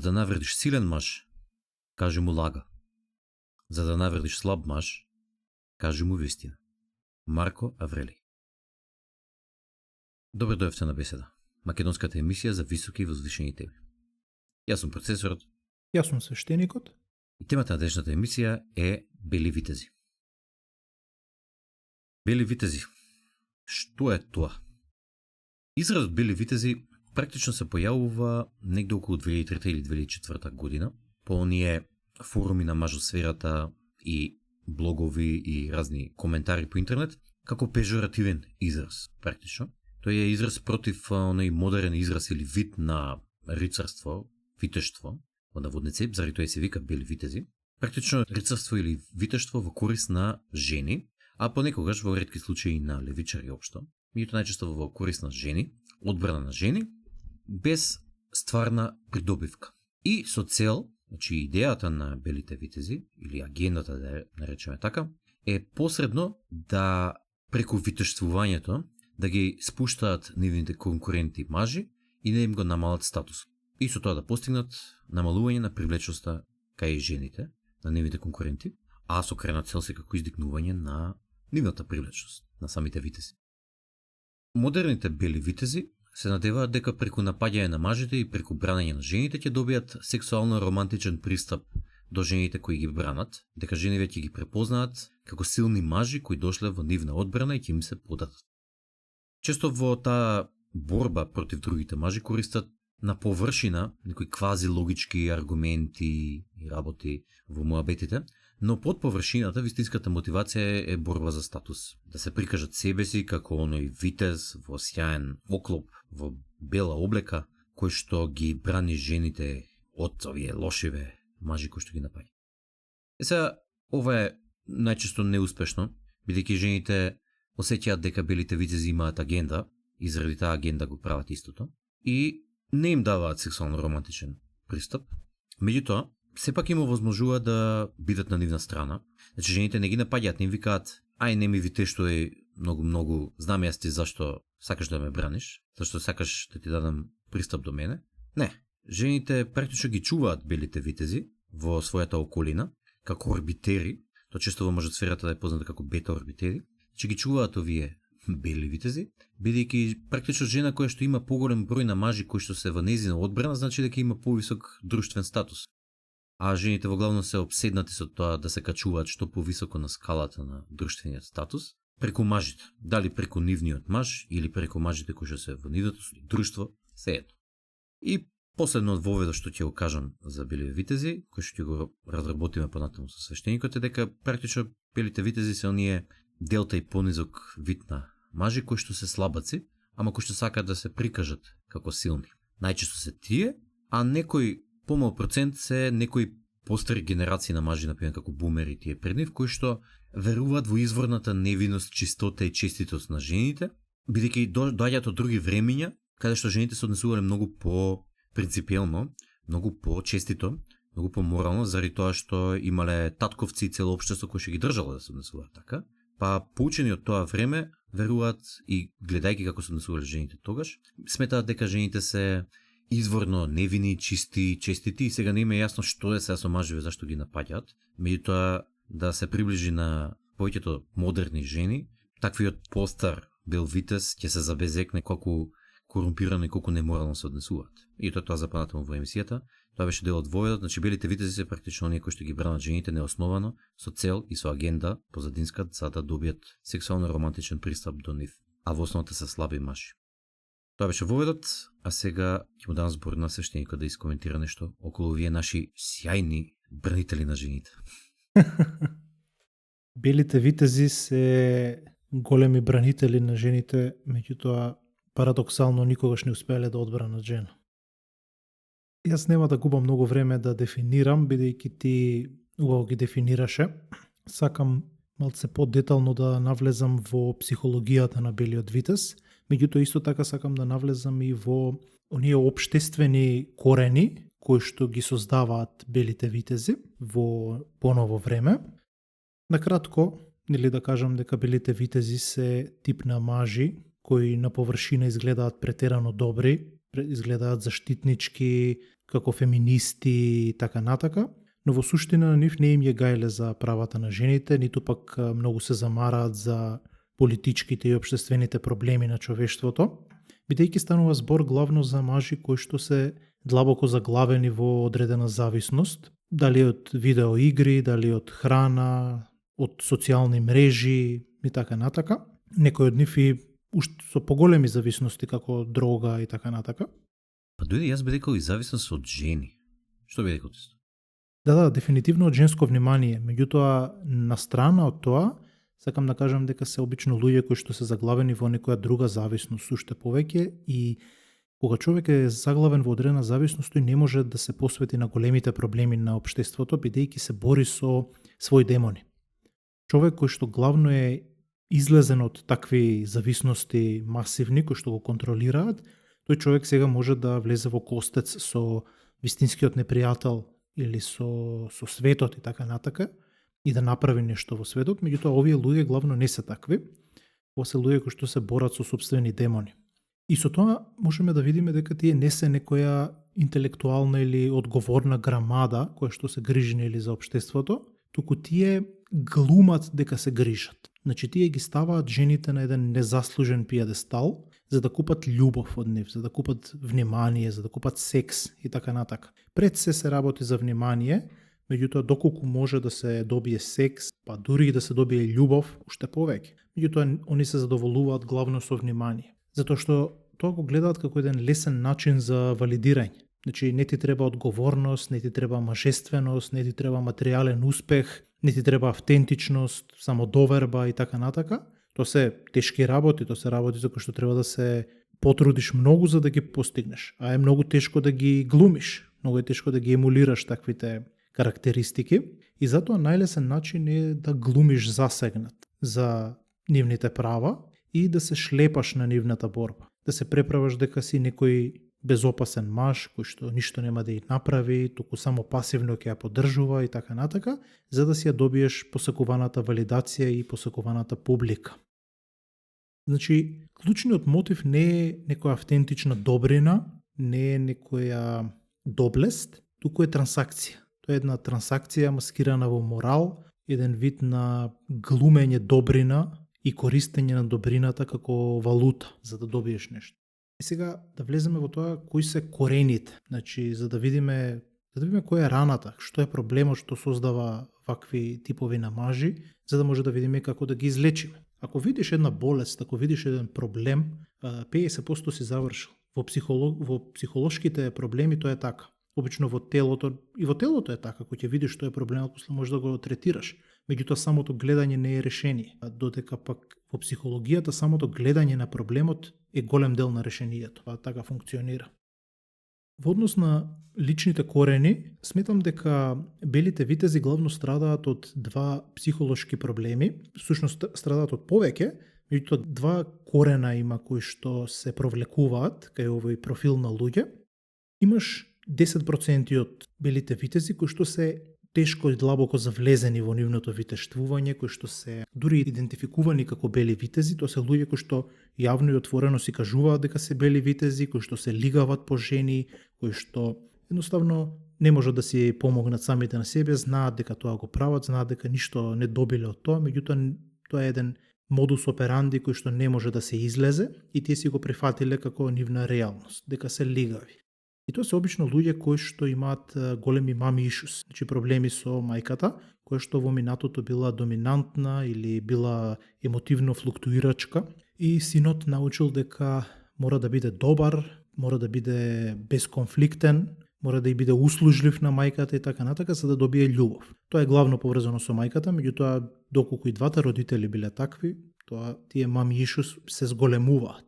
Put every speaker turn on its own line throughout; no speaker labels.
За да навредиш силен маж, кажи му лага. За да навредиш слаб маж, кажи му вистина. Марко Аврелий. Добре дојавте на Беседа, македонската емисија за високи и возвишени теми. Јас сум процесорот.
Јас сум свештеникот.
И темата на денешната емисија е Бели витези. Бели витези. Што е тоа? Изразот Бели витези практично се појавува негде околу 2003 или 2004 година по оние форуми на мажосферата и блогови и разни коментари по интернет како пежоративен израз, практично. Тој е израз против оној модерен израз или вид на рицарство, витештво, во наводници, заради тој се вика бели витези. Практично рицарство или витештво во корист на жени, а понекогаш во ретки случаи на левичари општо, меѓутоа најчесто во корист на жени, одбрана на жени, без стварна придобивка. И со цел, значи идејата на белите витези, или агендата да ја наречеме така, е посредно да преку витештвувањето да ги спуштаат нивните конкуренти мажи и да им го намалат статус. И со тоа да постигнат намалување на привлечноста кај жените, на нивните конкуренти, а со крајна цел секако издигнување на нивната привлечност, на самите витези. Модерните бели витези се надеваат дека преку напаѓање на мажите и преку бранење на жените ќе добијат сексуално романтичен пристап до жените кои ги бранат, дека жените ќе ги препознаат како силни мажи кои дошле во нивна одбрана и ќе им се подадат. Често во таа борба против другите мажи користат на површина некои квази логички аргументи и работи во муабетите, но под површината вистинската мотивација е борба за статус. Да се прикажат себе си како оној витез во сјаен оклоп, во бела облека, кој што ги брани жените од овие лошиве мажи кои што ги напаѓа. Сега, ова е најчесто неуспешно, бидејќи жените осеќаат дека белите витези имаат агенда и заради таа агенда го прават истото и не им даваат сексуално романтичен пристап. Меѓутоа, сепак им овозможува да бидат на нивна страна. Значи жените не ги напаѓаат, не им викаат: "Ај, не ми витештувај многу, знам јас ти зашто сакаш да ме браниш, зашто сакаш да ти дадам пристап до мене." Не, жените практично ги чуваат белите витези во својата околина како орбитери, тоа често во мажосферата да е познато како бета орбитери, че ги чуваат овие бели витези, бидејќи практично жена која што има поголем број на мажи кои што се во нејзина одбрана, значи дека има повисок друштвен статус. А жените во главно се обседнати со тоа да се качуваат што повисоко на скалата на друштвениот статус, преку мажите, дали преку нивниот маж или преку мажите кои што се во нивното друштво, сеето. И последно воведо што ќе го кажам за белите витези, кој што ќе го разработиме понатаму со свештеникот, е дека практично белите витези се оние делта и понизок вид на мажи кои што се слабаци, ама кои што сакаат да се прикажат како силни. Најчесто се тие, а некој помал процент се некои постари генерации на мажи, например како бумери тие пред нив, кои што веруваат во изворната невиност, чистота и честитост на жените, бидејќи доаѓаат од други времиња, каде што жените се однесувале многу по-принципиелно, многу по-честито, многу по-морално, заради тоа што имале татковци и цело општество кои што ги држало да се однесуваат така. Па поучени од тоа време веруваат и гледајќи како се однесувале жените тогаш, сметаат дека жените се изворно невини, чисти, честити и сега не им е јасно што е сега со мажеве, зашто ги напаѓаат. Меѓутоа да се приближи на повеќето модерни жени, таквиот постар бел витез ќе се забезекне колку корумпирано и колку неморално се однесуваат. И тоа запанатamo во емисијата. Тоа беше дел од воедот, значи белите витези се практично оние кои што ги бранат жените неосновано, со цел и со агенда позадинска за да добијат сексуално романтичен пристап до нив, а во основата се слаби мажи. Тоа беше воедот, а сега ќе му дам збор на свештеникот да искоментира нешто околу овие наши сјајни бранители на жените.
Белите витези се големи бранители на жените, меѓутоа парадоксално никогаш не успеале да одбранат жена. Јас нема да губам многу време да дефинирам, бидејќи ти убаво ги дефинираше. Сакам малце подетално да навлезам во психологијата на белиот витез, меѓутоа исто така сакам да навлезам и во оние општествени корени кои што ги создаваат белите витези во поново време. Накратко, или да кажам дека белите витези се тип на мажи кои на површина изгледаат претерано добри, изгледаат заштитнички, како феминисти и така натака, но во суштина на нив не им е гајле за правата на жените, ниту пак многу се замараат за политичките и општествените проблеми на човештвото, бидејќи станува збор главно за мажи кои што се длабоко заглавени во одредена зависност, дали од видеоигри, дали од храна, од социјални мрежи и така натака. Некои од нив и уште со поголеми зависности како дрога и така натака.
Па дојде јас би рекол и зависност од жени. Што би рекол ти?
Да, дефинитивно од женско внимание. Меѓутоа, на страна од тоа, сакам да кажам дека се обично луѓе кои што се заглавени во некоја друга зависност уште повеќе, и кога човек е заглавен во одредена зависност, тој не може да се посвети на големите проблеми на општеството, бидејќи се бори со своји демони. Човек кој што главно е излезен од такви зависности масивни кои што го контролираат, тој човек сега може да влезе во костец со вистинскиот непријател или со светот и така натака, и да направи нешто во светот. Меѓутоа, овие луѓе главно не се такви. Ова се луѓе кои што се борат со сопствени демони. И со тоа можеме да видиме дека тие не се некоја интелектуална или одговорна грамада која што се грижи или за општеството, туку тие глумат дека се грижат. Значи, тие ги ставаат жените на еден незаслужен пиедестал за да купат љубов од нив, за да купат внимание, за да купат секс и така натака. Пред се работи за внимание, меѓутоа доколку може да се добие секс, па дури и да се добие љубов, уште повеќе. Меѓутоа они се задоволуваат главно со внимание, затоа што тоа го гледаат како еден лесен начин за валидирање. Значи, не ти треба одговорност, не ти треба мажественост, не ти треба материјален успех, не ти треба автентичност, самодоверба и така натака. Тоа се тешки работи, тоа се работи за кои што треба да се потрудиш многу за да ги постигнеш, а е многу тешко да ги глумиш, многу е тешко да ги емулираш таквите карактеристики, и затоа најлесен начин е да глумиш засегнат за нивните права и да се шлепаш на нивната борба, да се преправаш дека си некој безопасен маж кој што ништо нема да ја направи, туку само пасивно ќе ја поддржува и така натака, за да си ја добиеш посакуваната валидација и посакуваната публика. Значи, клучниот мотив не е некоја автентична добрина, не е некоја доблест, туку е трансакција. Тоа е една трансакција маскирана во морал, еден вид на глумење добрина и користење на добрината како валута за да добиеш нешто. И сега да влеземе во тоа кои се корените, значи за да видиме која е раната, што е проблемот што создава вакви типови на мажи, за да може да видиме како да ги излечиме. Ако видиш една болест, ако видиш еден проблем, 50% си завршил. Во психолошките проблеми тоа е така. Обично во телото, и во телото е така, кога ќе видиш што е проблемот, после може да го третираш. Меѓутоа самото гледање не е решение, додека пак во психологијата самото гледање на проблемот е голем дел на решението. Така функционира. Во однос на личните корени, сметам дека белите витези главно страдаат од два психолошки проблеми, всушност страдаат од повеќе, меѓутоа два корена има кои што се провлекуваат кај овој профил на луѓе. Имаш 10% од белите витези кои што се тешко и длабоко завлезени во нивното витештвување, кои што се дури идентификувани како бели витези, тоа се луѓе кои што јавно и отворено си кажуваат дека се бели витези, кои што се лигават по жени, кои што едноставно не можат да си помогнат самите на себе, знаат дека тоа го прават, знаат дека ништо не добиле од тоа, меѓутоа тоа е еден модус операнди кој што не може да се излезе и тие си го прифатиле како нивна реалност, дека се лигави. И тоа се обично луѓе кои што имаат големи мами ишус, значи проблеми со мајката, која што во минатото била доминантна или била емотивно флуктуирачка, и синот научил дека мора да биде добар, мора да биде безконфликтен, мора да и биде услужлив на мајката и така натака, за да добие љубов. Тоа е главно поврзано со мајката, меѓутоа доколку и двата родители биле такви, тоа тие мами ишус се зголемуваат.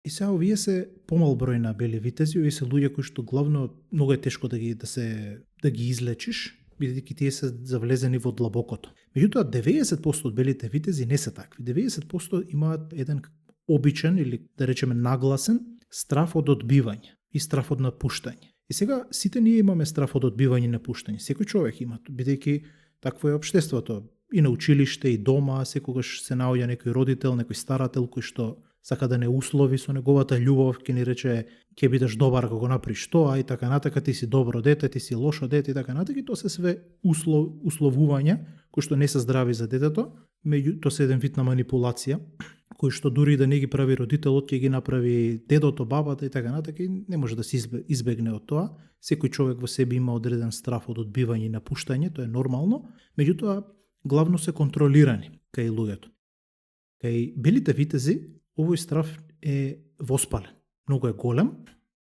И сега овие се помал број на бели витези, овие се луѓе кои што главно многу е тешко да ги излечиш, бидејќи тие се завлезени во длабокото. Меѓутоа 90% од белите витези не се такви. 90% имаат еден обичен или да речеме нагласен страф од одбивање и страф од напуштање. И сега сите ние имаме страф од одбивање и напуштање. Секој човек има, бидејќи такво е општеството. И на училиште, и дома, секогаш се наоѓа некој родител, некој старател кој што сака да не услови со неговата љубов, ќе ни рече ќе бидеш добар ако го направиш тоа и така натака, ти си добро дете, ти си лошо дете и така натака, и тоа се све условувања кои што не се здрави за детето, меѓу тоа се еден вид на манипулација, кој што дури да не ги прави родителот, ќе ги направи дедото, бабата и така натака, и не може да се избегне од тоа. Секој човек во себе има одреден страф од одбивање и напуштање, тоа е нормално, меѓутоа главно се контролирани кај луѓето. Кај белите витези овој страф е воспален, многу е голем,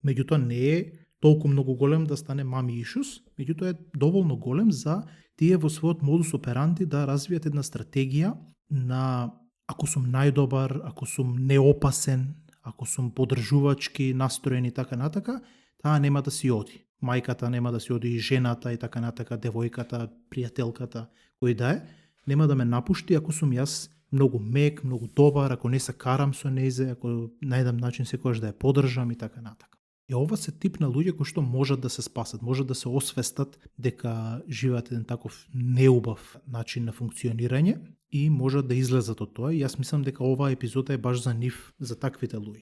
меѓутоа не е толку многу голем да стане мами ишус, меѓутоа е доволно голем за тие во својот модус операнди да развијат една стратегија на ако сум најдобар, ако сум неопасен, ако сум поддржувачки настроен и така натака, таа нема да си оди. Мајката нема да си оди, и жената и така натака, девојката, пријателката, кој да е, нема да ме напушти ако сум јас многу мек, многу добар, ако не се карам со незе, ако најдам начин секогаш да ја поддржам и така натака. И ова се тип на луѓе кои што можат да се спасат, можат да се освестат дека живеат еден таков неубав начин на функционирање и можат да излезат од тоа. И јас мислам дека оваа епизода е баш за нив, за таквите луѓе.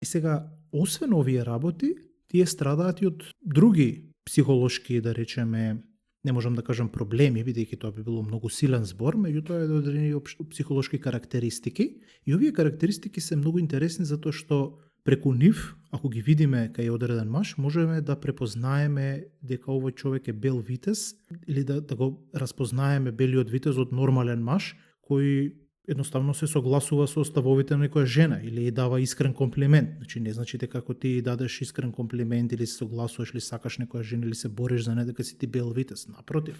И сега, освен овие работи, тие страдаат и од други психолошки, да речеме, не можам да кажам проблеми, бидејќи тоа би било многу силен збор, меѓутоа е одредени психолошки карактеристики. И овие карактеристики се многу интересни затоа што преку нив, ако ги видиме кај одреден маж, можеме да препознаеме дека овој човек е бел витез или да го распознаеме белиот витез од нормален маж кој едноставно се согласува со ставовите на некоја жена или дава искрен комплимент. Значи не значи дека ако ти дадеш искрен комплимент или се согласуваш или сакаш некоја жена или се бориш за неа дека си ти бел витез, напротив.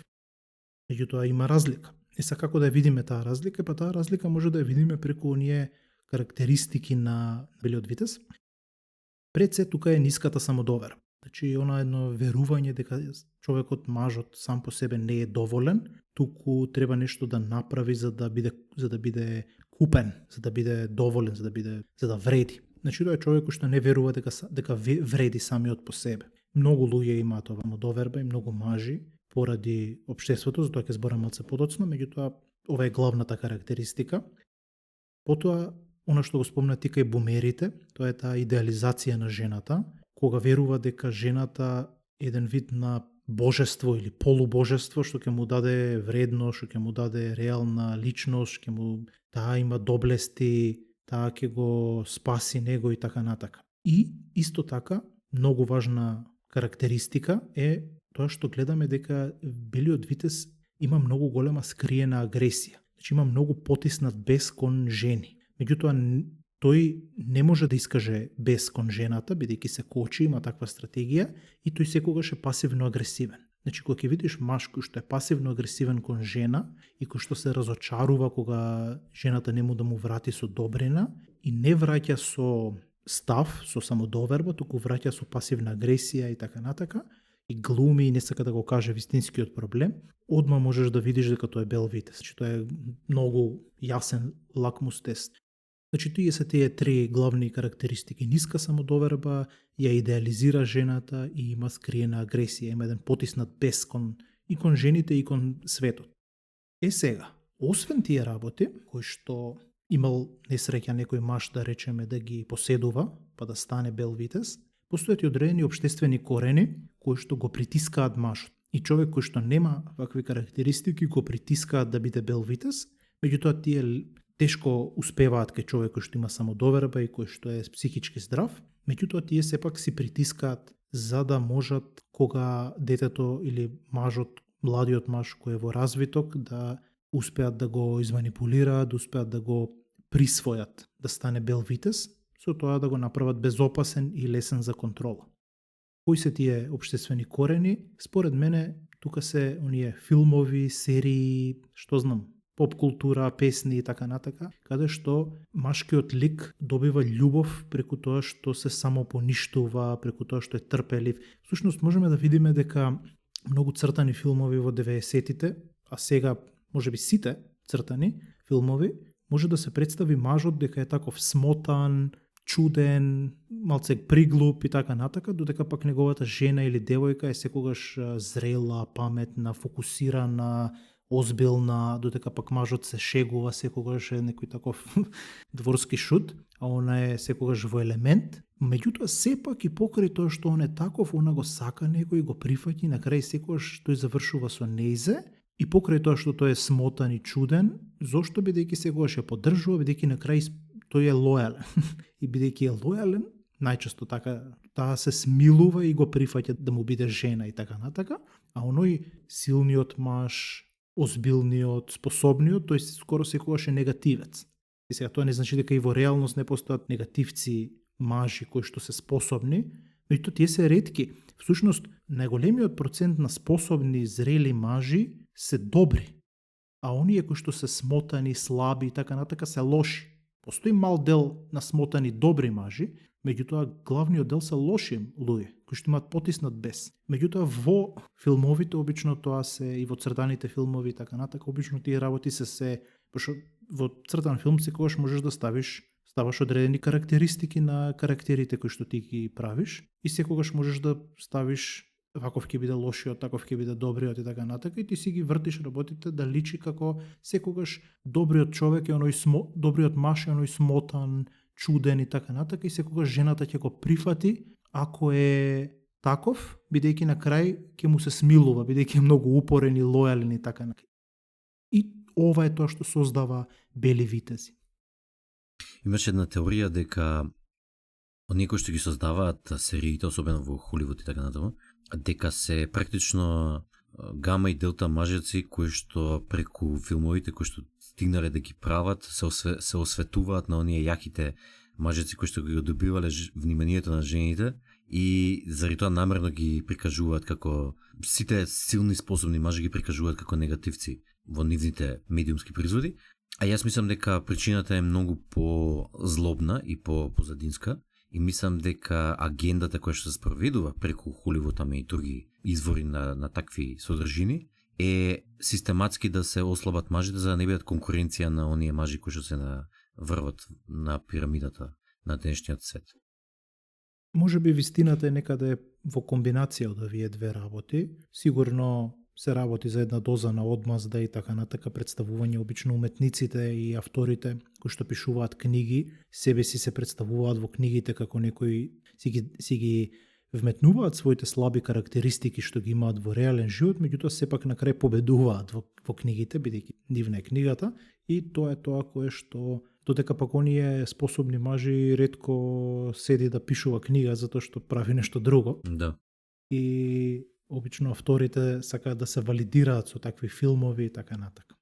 Меѓутоа има разлика. И сега како да ја видиме таа разлика? Па таа разлика може да ја видиме преку оние карактеристики на белиот витез. Пред се тука е ниската самодовера. Значи она едно верување дека човекот, мажот сам по себе не е доволен, туку треба нешто да направи за да биде купен, за да биде доволен, за да вреди. Значи тоа е човек кој што не верува дека вреди самиот по себе. Многу луѓе имаат ова самодоверба и многу мажи поради општеството, затоа ќе зборам малце подоцна, меѓутоа ова е главната карактеристика. Потоа она што го спомна ти кај бумерите, тоа е таа идеализација на жената, кога верува дека жената е еден вид на божество или полубожество што ќе му даде вредно, што ќе му даде реална личност, таа има доблести, таа ќе го спаси него и така натака. И исто така, многу важна карактеристика е тоа што гледаме дека белиот витез има многу голема скриена агресија. Значи има многу потиснат бес кон жени. Меѓутоа, тој не може да искаже бес кон жената, бидејќи се кочи, има таква стратегија, и тој секогаш е пасивно агресивен. Значи, кога ќе видиш маж кој што е пасивно агресивен кон жена и кој што се разочарува кога жената не му да му врати со добрина и не враќа со став, со самодоверба, туку враќа со пасивна агресија и така натака, и глуми и не сака да го каже вистинскиот проблем, одма можеш да видиш дека тоа е бел витез. Значи, тоа е многу јасен лакмус тест. Значи, тие се тие три главни карактеристики. Ниска самодоверба, ја идеализира жената и има скриена агресија, има еден потиснат бес кон жените и кон светот. Сега, освен тие работи, кои што имал несреќа некој маж да речеме да ги поседува, па да стане бел витез, постојат и одредени општествени корени кои што го притискаат мажот. И човек кој што нема вакви карактеристики го притискаат да биде бел витез, меѓутоа тие тешко успеваат кај човек кој што има самодоверба и кој што е психички здрав, меѓутоа тие сепак си притискаат за да можат кога детето или мажот, младиот маж кој е во развиток, да успеат да го изманипулираат, да успеат да го присвојат, да стане бел витез, со тоа да го направат безопасен и лесен за контрола. Кои се тие општествени корени? Според мене, тука се оние филмови, серии, што знам, поп култура, песни и така натака, каде што машкиот лик добива љубов преку тоа што се самопоништува, преку тоа што е трпелив. Всушност можеме да видиме дека многу цртани филмови во 90-тите, а сега можеби сите цртани филмови, може да се представи мажот дека е таков смотан, чуден, малце приглуп и така натака, додека пак неговата жена или девојка е секогаш зрела, паметна, фокусирана, озбилна, додека пак мажот се шегува, секогаш е некој таков дворски шут, а она е секогаш во елемент. Меѓутоа, сепак и покрај тоа што он е таков, она го сака некој, го прифаќа и на крај секогаш тој завршува со нејзе, и покрај тоа што тој е смотан и чуден, зошто бидејќи секогаш ја поддржува, бидејќи на крај тој е лојален. И бидејќи е лојален, најчесто така, таа се смилува и го прифаќа да му биде жена и така натака, а оној силниот маж, озбилниот, способниот, тој скоро секогаш е негативец. И сега тоа не значи дека и во реалност не постојат негативци мажи кои што се способни, меѓутоа тие се ретки. Всушност, најголемиот процент на способни зрели мажи се добри, а оние кои што се смотани, слаби и така натака се лоши. Постои мал дел на смотани добри мажи, меѓутоа главниот дел се лоши луѓе, кои што имаат потиснат бес. Меѓутоа во филмовите обично тоа се и во цртаните филмови и така натака, обично тие работи се пошто во цртан филм секогаш можеш да ставаш одредени карактеристики на карактерите кои што ти ги правиш и секогаш можеш да ставиш ваков ќе биде лошиот, таков ќе биде добриот и така натака, и ти си ги вртиш работите да личи како секогаш добриот човек е оној добриот маж е оној смотан, чуден и така натака, и секогаш жената ќе го прифати ако е таков, бидејќи на крај ќе му се смилува, бидејќи е многу упорен и лојален и така натака. И ова е тоа што создава бели витези.
Имаше една теорија дека оние кои што ги создаваат сериите, особено во Холивуд и така натаму, дека се практично гама и делта мажеци кои што преку филмовите кои што стигнале да ги прават се осветуваат на оние јаките мажеци кои што ги добивале вниманието на жените и заради тоа намерно ги прикажуваат како сите силни способни мажи ги прикажуваат како негативци во нивните медиумски производи. А јас мислам дека причината е многу по-злобна и по-позадинска. И мислам дека агендата која што се спроведува преку Холивуд, ама и други извори на такви содржини, е систематски да се ослабат мажите за да не бидат конкуренција на оние мажи кои што се врват на пирамидата на денешниот свет.
Може би вистината е некаде во комбинација од овие две работи. Сигурно се работи за една доза на одмазда и така натака, представување обично уметниците и авторите кои што пишуваат книги, себе си се представуваат во книгите како некои си ги вметнуваат своите слаби карактеристики што ги имаат во реален живот, меѓутоа сепак на крај победуваат во книгите, бидејќи нивна е книгата, и тоа е тоа кое што додека пак оние способни мажи ретко седи да пишува книга затоа што прави нешто друго.
Да.
И обично авторите сакаат да се валидираат со такви филмови и така натака.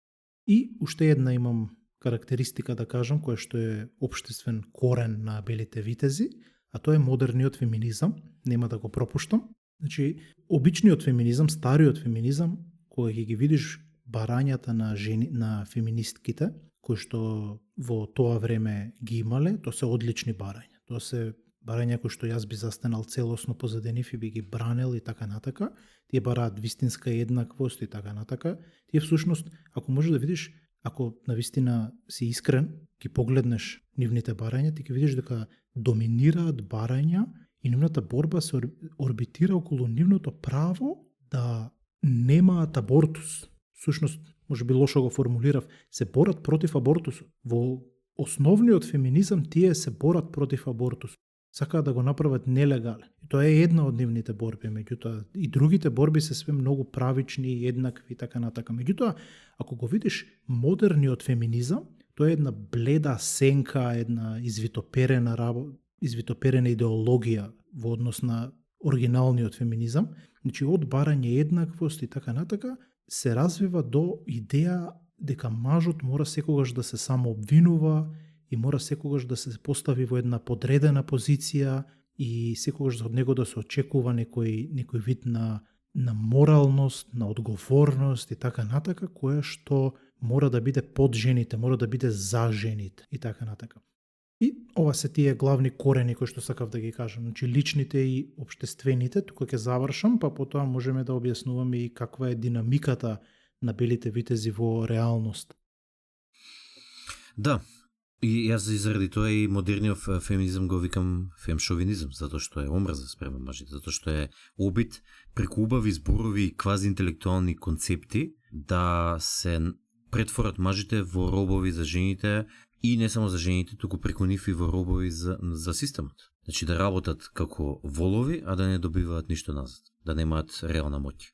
И уште една имам карактеристика да кажам, која што е општествен корен на белите витези, а тоа е модерниот феминизам, нема да го пропуштам. Значи, обичниот феминизам, стариот феминизам, кој ги видиш барањата на жени, на феминистките, кои што во тоа време ги имале, тоа се одлични барања. Тоа се барања кои што јас би застанал целосно позади нив и би ги бранел и така натака. Тие бараат вистинска еднаквост и така натака. Тие всушност, ако можеш да видиш, ако навистина си искрен, ги погледнеш нивните барања, ти ќе видиш дека доминираат барања и нивната борба се орбитира околу нивното право да немаат абортус. Всушност, може би лошо го формулирав, се борат против абортусот. Во основниот феминизам тие се борат против абортус. Сакаат да го направат нелегален. И тоа е една од нивните борби, меѓутоа и другите борби се све многу правични, еднакви и така натака. Меѓутоа, ако го видиш модерниот феминизам, тоа е една бледа сенка, една извитоперена идеологија во однос на оригиналниот феминизам. Значи, од барање еднаквост и така натака, се развива до идеја дека мажот мора секогаш да се самообвинува и мора секогаш да се постави во една подредена позиција и секогаш од него да се очекува некој вид на моралност, на одговорност и така натака, која што мора да биде под жените, мора да биде за жените и така натака. И ова се тие главни корени кои што сакав да ги кажам, значи личните и општествените, тука ќе завршам, па потоа можеме да објаснуваме и каква е динамиката на белите витези во реалност.
Да, и јас заради тоа и модерниот феминизам го викам фемшовинизам, затоа што е омраза спрема мажите, затоа што е обид преку убави зборови и квази интелектуални концепти да се претворат мажите во робови за жените и не само за жените, туку преку нив и во робови за системот. Значи да работат како волови, а да не добиваат ништо назад, да немаат реална моќ.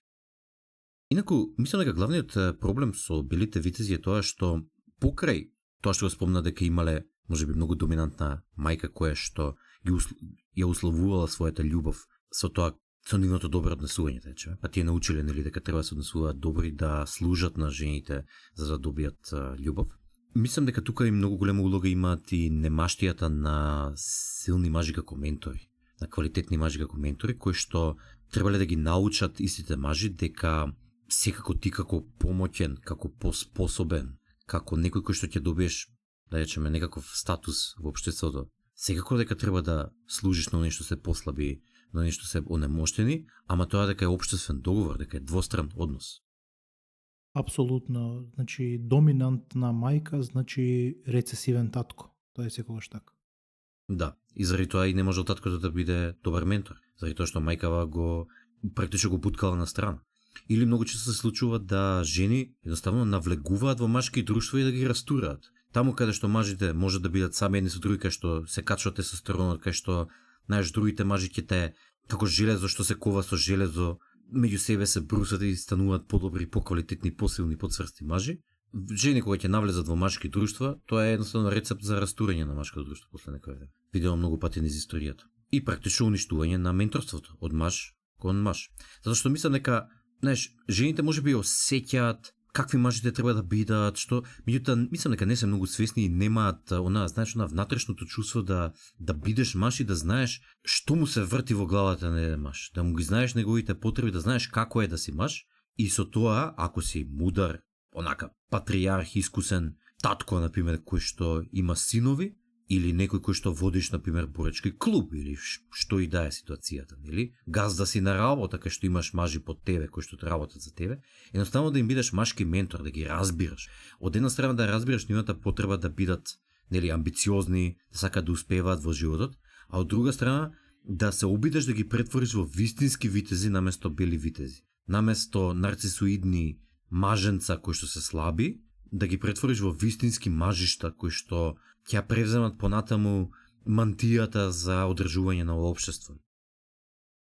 Инаку, мислам дека главниот проблем со белите витези е тоа што покрај тоа што го спомна дека имале можеби многу доминантна мајка која што ја условувала својата љубов со тоа, со нивното добро однесување, речеме. Па тие научиле нели дека треба да се однесуваат добри, да служат на жените за да добијат љубов. Мислам дека тука и многу голема улога имаат и немаштијата на силни мажи како ментори, на квалитетни мажи како ментори, кои што требале да ги научат истите мажи дека секако ти како помоќен, како поспособен, како некој кој што ќе добиеш, да речеме, некаков статус во општеството, секако дека треба да служиш на оние што се послаби, на оние што се онемоштени, ама тоа дека е општествен договор, дека е двостран однос.
Апсолутно, значи доминантна мајка значи рецесивен татко. Тоа е секогаш така.
Да, и заради тоа и не може таткото да биде добар ментор, заради тоа што мајкава го практично го буткала на страна. Или многу често се случува да жени едноставно навлегуваат во машки друштва и да ги растураат. Таму каде што мажите можат да бидат сами едни со други, кај што се качува тестостеронот, кај што знаеш другите мажи ќе те како железо што се кова со железо, меѓу себе се брусат и стануваат подобри, поквалитетни, посилни, поцврсти мажи. Жени кои ќе навлезат во машки друштва, тоа е едноставно рецепт за растурање на машкото друштво после некој време. Видено многу пати низ историјата. И практично уништување на менторството од маж кон маж. Затоа што мислам дека, знаеш, жените можеби осеќаат какви мажите треба да бидат, што меѓутоа мислам дека не се многу свесни и немаат знаеш, внатрешното чувство да бидеш маж и да знаеш што му се врти во главата на еден маж, да му ги знаеш неговите потреби, да знаеш како е да си маж и со тоа, ако си мудар, онака патриарх, искусен татко, например, кој што има синови, или некој кој што водиш, например, боречки клуб, или што и да е ситуацијата, нели? Газда си на работа, кај што имаш мажи под тебе, кои што работат за тебе, едноставно да им бидеш машки ментор, да ги разбираш. Од една страна да разбираш нивната потреба да бидат, нели, амбициозни, да сакаат да успеваат во животот, а од друга страна да се обидеш да ги претвориш во вистински витези наместо бели витези. Наместо нарцисоидни маженца кои што се слаби, да ги претвориш во вистински мажишта кои што ќе превземат понатаму мантијата за одржување на општество.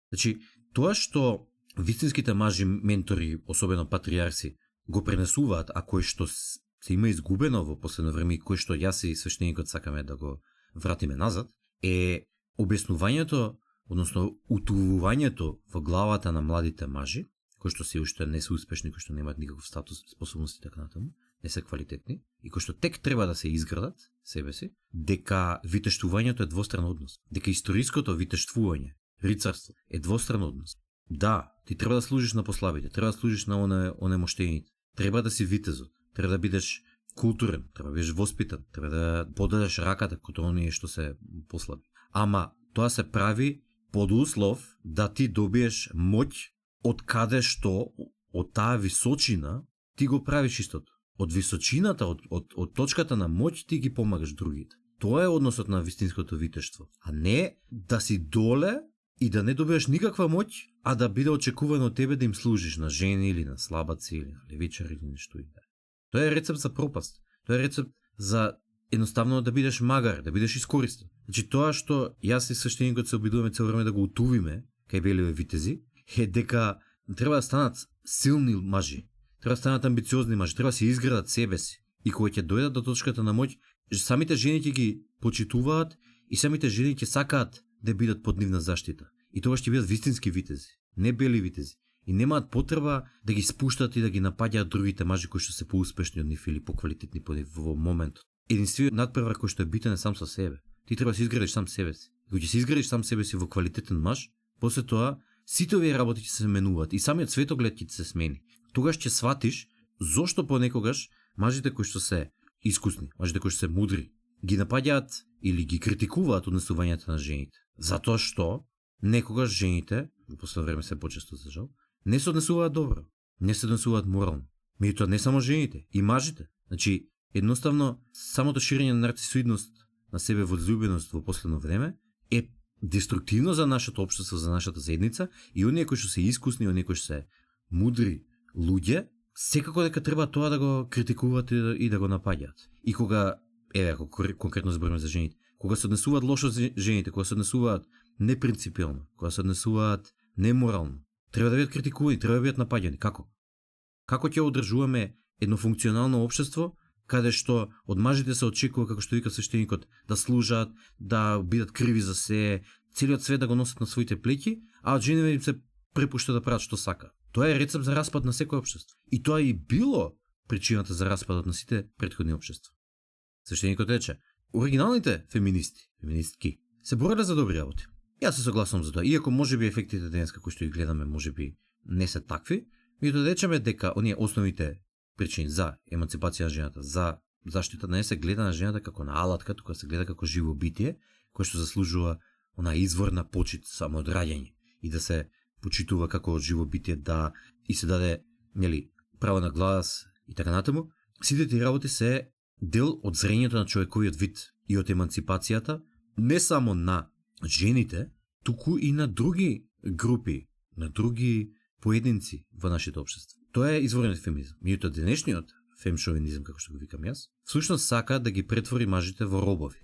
Значи, тоа што вистинските мажи ментори, особено патриарси, го пренесуваат, а кој што се има изгубено во последно време и кој што јас и свештеникот сакаме да го вратиме назад, е објаснувањето, односно утувувањето во главата на младите мажи, кои што се уште не се успешни, кои што немаат никаков статус, способности така натаму, не се квалитетни и кои што тек треба да се изградат себе си, дека витештувањето е двостран однос, дека историското витештвување, рицарство е двостран однос. Да, ти треба да служиш на послабите, треба да служиш на онемоштените, треба да си витезот, треба да бидеш културен, треба да бидеш воспитан, треба да подадеш раката кон оние што се послаби. Ама тоа се прави под услов да ти добиеш моќ од каде што од таа височина ти го правиш истото. Од височината, од точката на моќ ти ги помагаш другите. Тоа е односот на вистинското витештво. А не да си доле и да не добиеш никаква моќ, а да биде очекувано од тебе да им служиш на жени или на слабаци или на левичари или нешто и да. Тоа е рецепт за пропаст. Тоа е рецепт за едноставно да бидеш магар, да бидеш искористен. Значи тоа што јас и свештеникот се обидуваме цело време да го утувиме кај беливе витези, е дека треба да станат силни мажи. Треба да станат амбициозни мажи, треба да се изградат себе си. И кога ќе дојдат до точката на моќ, самите жени ќе ги почитуваат и самите жени ќе сакаат да бидат под нивна заштита. И тогаш ќе бидат вистински витези, не бели витези. И немаат потреба да ги спуштат и да ги напаѓаат другите мажи кои што се поуспешни од нив или поквалитетни по нив во моментот. Единствениот надпревар кој што е битен е сам со себе. Ти треба да се изградиш сам себе си. Кога ќе се изградиш сам себе си во квалитетен маж, после тоа сите овие работи ќе се менуваат и самиот светоглед ќе се смени. Тогаш ќе сватиш зошто понекогаш мажите кои што се искусни, мажите кои што се мудри, ги напаѓаат или ги критикуваат однесувањето на жените. Затоа што некогаш жените, во последно време се почесто за жал, не се однесуваат добро, не се однесуваат морално. Меѓутоа не само жените, и мажите. Значи, едноставно самото ширење на нарцисоидност, на себе возлюбеност во последно време е деструктивно за нашето општество, за нашата заедница и оние кои што се искусни, оние кои што се мудри луѓе секако дека треба тоа да го критикуваат и да го напаѓаат. И кога, ако конкретно збориме за жените, кога се однесуваат лошо жените, кога се однесуваат непринципиелно, кога се однесуваат неморално, треба да бидат критикувани, треба да бидат напаѓани. Како? Како ќе одржуваме едно функционално општество каде што од мажите се очекува, како што вика свештеникот, да служат, да бидат криви за се, целиот свет да го носат на своите плеќи, а од жените им се препушта да прават што сака. Тоа е рецепт за распад на секој општество. И тоа и било причината за распадот на сите претходни општества. Свештеникот рече, оригиналните феминистки, се бореле за добри работи. Јас се согласувам за тоа, иако можеби ефектите денеска кои што ги гледаме можеби не се такви, ми да речеме дека оние основните причини за еманципација на жената, за заштита не се гледа на жената како на алатка, тука се гледа како живо битие, кое што заслужува она изворна почит само од раѓање и да се почитува како живо битие, да и се даде, нели, право на глас и така натаму. Сите тие работи се дел од зрењето на човековиот вид и од еманципацијата не само на жените, туку и на други групи, на други поединци во нашето општество. Тоа е изворниот феминизм. Меѓутоа денешниот фемшовинизм, како што го викам јас, всушност сака да ги претвори мажите во робови.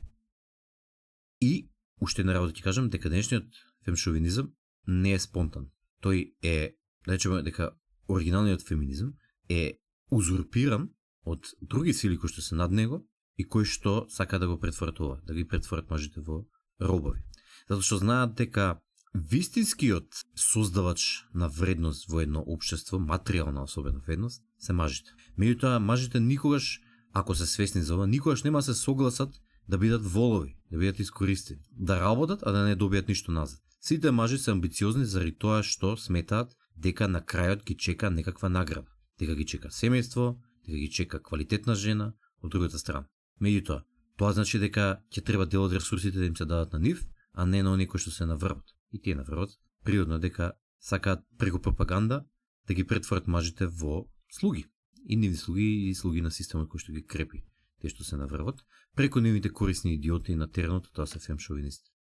И уште една работа ќе кажам дека денешниот фемшовинизм не е спонтан. Тој е, да речеме дека оригиналниот феминизм е узурпиран од други сили кои што се над него и кои што сака да го претворат ова, да ги претворат мажите во робови. Затоа што знаат дека вистинскиот создавач на вредност во едно општество, материјална особена вредност, се мажите. Меѓутоа, мажите никогаш, ако се свесни за ова, никогаш нема се согласат да бидат волови, да бидат искористени, да работат, а да не добијат ништо назад. Сите мажи се амбициозни заради тоа што сметаат дека на крајот ги чека некаква награда, дека ги чека семејство, дека ги чека квалитетна жена од другата страна. Меѓутоа, тоа значи дека ќе треба дел од ресурсите да им се дадат на нив, а не на оние кои што се наврват. И тие наврват, природно дека сакаат преку пропаганда да ги претворат мажите во слуги. И нивни слуги и слуги на системот кој што ги крепи. Те што се наврват, преку нивните корисни идиоти на теренот, тоа се фемшовинисти.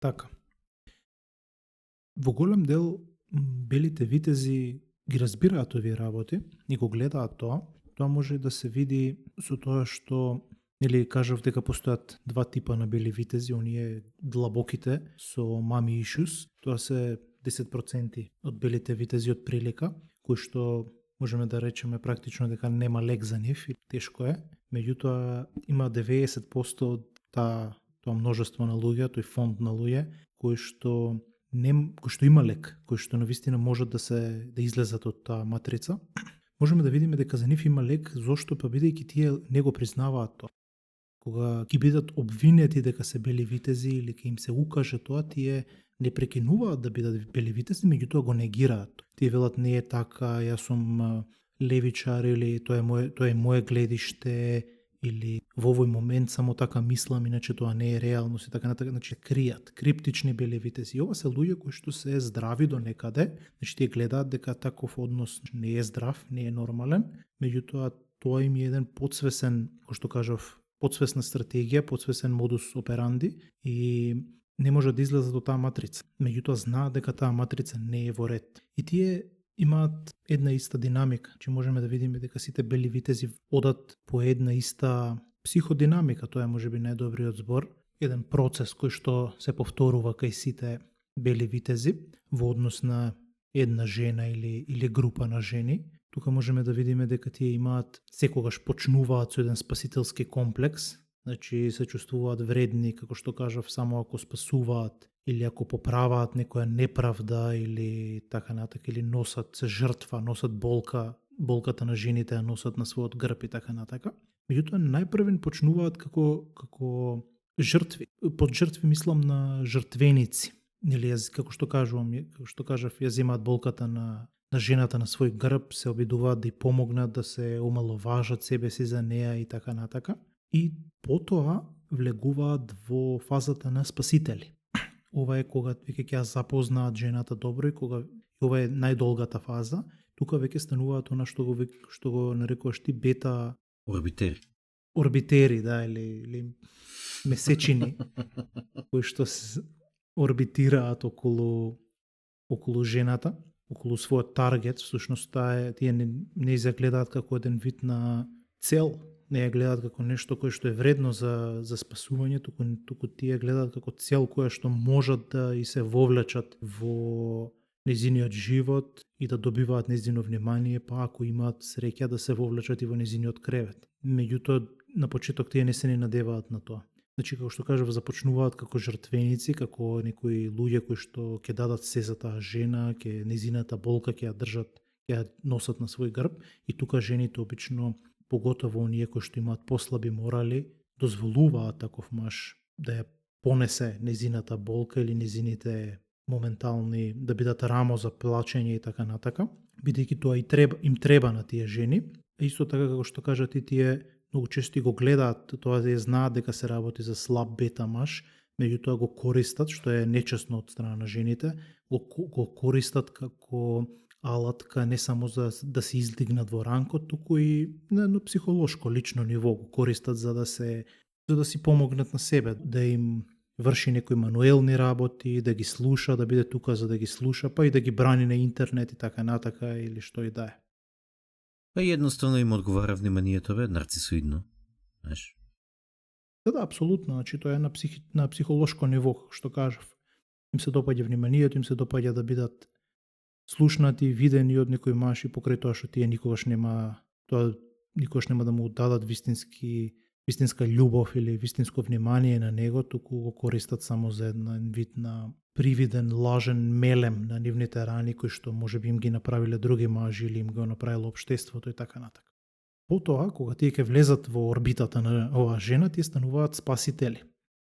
Така. Во голем дел белите витези ги разбираат овие работи и го гледаат тоа. Тоа може да се види со тоа што, или кажав дека постојат два типа на бели витези, оние длабоките со мами issues, тоа се 10% од белите витези од прилика, кои што можеме да речеме практично дека нема лек за нив и тешко е. Меѓутоа има 90% од тоа множество на луѓе, тој фонд на луѓе кои што има лек, кои што навистина можат да излезат од таа матрица. Можеме да видиме дека за нив има лек, зошто па бидејќи тие не го признаваат тоа. Кога ги бидат обвинети дека се бели витези или ќе им се укаже тоа, тие не прекинуваат да бидат бели витези, меѓутоа го негираат. Тие велат не е така, јас сум левичар или тоа е мое гледиште или во овој момент само така мислам, иначе тоа не е реалност и така натака, значи кријат, криптични бели витези. И ова се луѓе кои што се здрави до некаде, значи тие гледаат дека таков однос не е здрав, не е нормален, меѓутоа тоа им е еден подсвесен, кој што кажав, подсвесна стратегија, подсвесен модус операнди и не може да излезат од таа матрица. Меѓутоа знаат дека таа матрица не е во ред. И тие имаат една иста динамика, че можеме да видиме дека сите бели витези одат по една иста психодинамика, тоа е можеби најдобриот збор, еден процес кој што се повторува кај сите бели витези во однос на една жена или група на жени. Тука можеме да видиме дека тие имаат, секогаш почнуваат со еден спасителски комплекс, значи се чувствуваат вредни, како што кажав, само ако спасуваат или ако поправаат некоја неправда или така натака, или се жртва, носат болката на жените ја носат на својот грб и така натака. Меѓутоа најпрвен почнуваат како жртви. Под жртви мислам на жртвеници. Или како што кажав, ја земаат болката на жената на свој грб, се обидуваат да ја помогнат, да се омаловажат себе си за неа и така натака. И потоа влегуваат во фазата на спасители. Ова е кога веќе ќе ја запознаат жената добро и ова е најдолгата фаза. Тука веќе стануваат она што го нарекуваш ти бета орбитери, да, или месечини кои што се орбитираат околу жената. околу својот таргет, всушност тие не ја гледаат како еден вид на цел, не ја гледаат како нешто кое што е вредно за спасување, туку тие гледаат како цел која што можат да и се вовлечат во незиниот живот и да добиваат незино внимание, па ако имаат среќа да се вовлечат и во незиниот кревет. Меѓутоа, на почеток тие не се не надеваат на тоа. Значи, како што кажав, започнуваат како жртвеници, како некои луѓе кои што ќе дадат се за таа жена, ќе незината болка ќе ја држат, ќе ја носат на свој грб, и тука жените обично, поготово оние кои што имаат послаби морали, дозволуваат таков маж да ја понесе незината болка или незините моментални, да бидат рамо за плачење и така натака, бидејќи тоа и им треба на тие жени. Исто така како што кажат и тие, многу често го гледаат, тоа да знаат дека се работи за слаб бета маж, меѓутоа го користат, што е нечесно од страна на жените, го користат како алатка не само за да се издигнат во ранкот, туку и на психолошко лично ниво го користат за да си помогнат на себе, да им врши некои мануелни работи, да ги слуша, да биде тука за да ги слуша, па и да ги брани на интернет и така натака, или што и да е.
Па едноставно им одговара вниманието, нарцисоидно, знаеш.
Да, апсолутно, значи тоа е на психолошко ниво, како што кажав. Им се допаѓа вниманието, им се допаѓа да бидат слушнати, видени од некој маж, и покрај тоа што тие никогаш нема да му дадат вистинска љубов или вистинско внимание на него, туку го користат само за еден вид на привиден, лажен мелем на нивните рани, кои што можеби им ги направиле други мажи или им го направило општеството и така натака. Потоа, кога тие ќе влезат во орбитата на оваа жена, тие стануваат спасители.